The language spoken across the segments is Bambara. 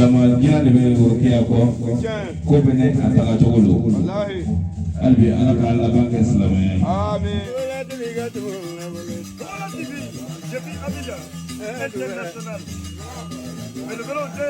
Silama diinɛ de bɛ Rokiya kɔ, ko bɛɛ ni a tagacogo don. Hali bi Ala k'a laban kɛ silamɛya ye. Depuis Abidjan, international. Belebelew tɛ.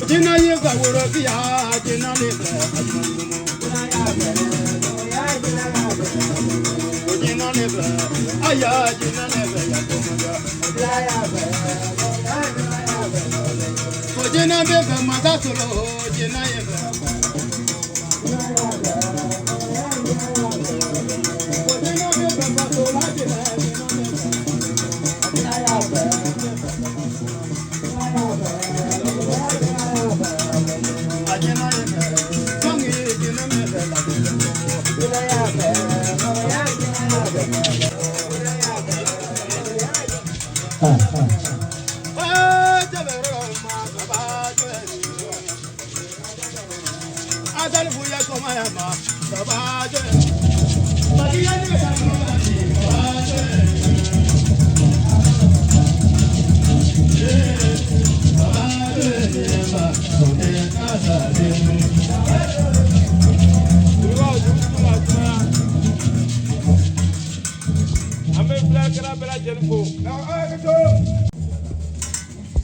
Jina ye ka woro kiya, jina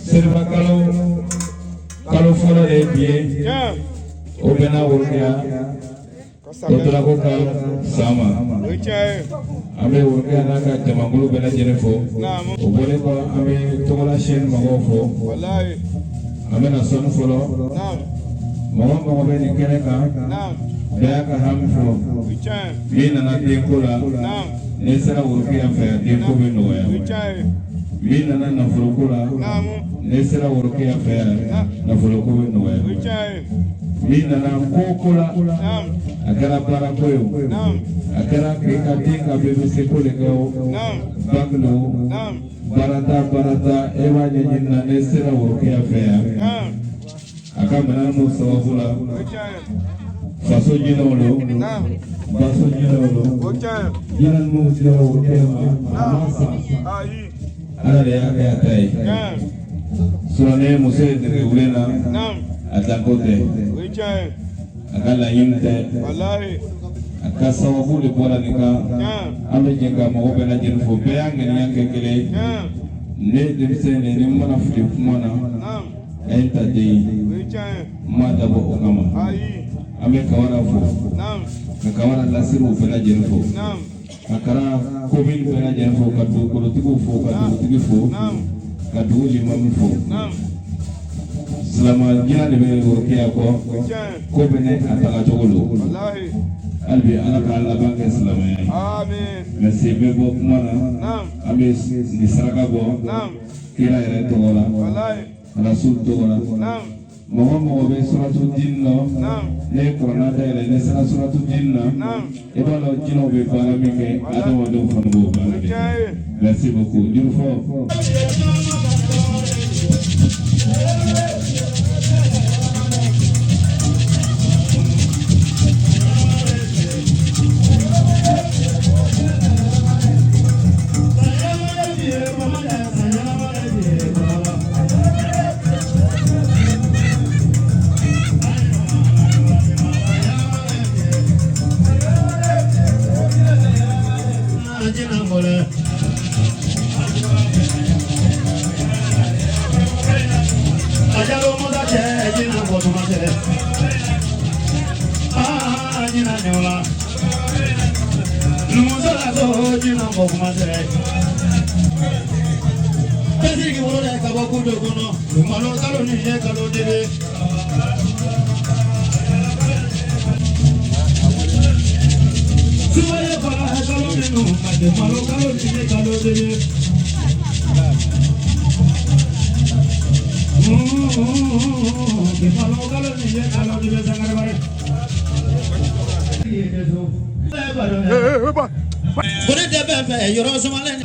Seriba kalo kalo fɔlɔ de ye bi ye, o bɛnna Worokiya o Torako ka san ma. An bɛ Worokiya n'a ka jamakulu bɛɛ lajɛlen fo. O bɔlen kɔ, an bɛ Togola chaîne mɔgɔw fo. An bɛna sɔnni fɔlɔ. Mɔgɔ mɔgɔ bɛ nin kɛnɛ kan, bɛɛ y'a ka hami fɔ. Min nana denko la, n'i sera Worokiya fɛ, denko bɛ nɔgɔya. Min nana nafoloko la, n'i sera Worokiya fɛ yan, nafoloko bɛ nɔgɔya. Min nana ko ko la, a kɛra baarako ye o, a kɛra k'i ka den ka BBC ko de kɛ o, bac lo, baarata baarata, e b'a ɲɛɲini na, n'i sera Worokiya fɛ yan, a ka minɛn n'o sababu la, faso jinɛw lo, baso jinɛw lo, jinɛ minnu sera Worokiya ma, a ma san, Ala de y'a kɛ a ta ye. Sinon ne muso ye dege wuli na, a danko tɛ, a ka laɲini tɛ, a ka sababu de bɔra nin kan. An bɛ jɛ ka mɔgɔ bɛɛ lajɛlen fo, bɛɛ y'a ŋaniya kɛ kelen ye. Ne ye denmisɛn de ye, ni n mana fili kuma na, a ye n ta den ye, n m'a dabɔ o kama. An bɛ Kawara fo, ka Kawara lasiriw bɛɛ lajɛlen fo, ka Kara commune bɛɛ lajɛlen fo, ka dugukolotigiw fo, ka dugutigi fo, ka dugu limamu fo. Silama jinɛ de bɛ Worokiya kɔ, ko bɛ ne a taga cogo don. Hali bi Ala k'an laban kɛ silamɛya ye. Merci. N bɛ bɔ kuma na, an bɛ nin saraka bɔ kira yɛrɛ tɔgɔ la, rasul tɔgɔ la. Mɔgɔ mɔgɔ bɛ suratu jin lɔ, ne ye kuranna dayɛlɛ, ne sera suratu jin na, i b'a dɔn jinɛw bɛ baara min kɛ, adamadenw fana b'o baara de kɛ. Merci beaucoup. Juru fɔ. Yɔrɔ samalen.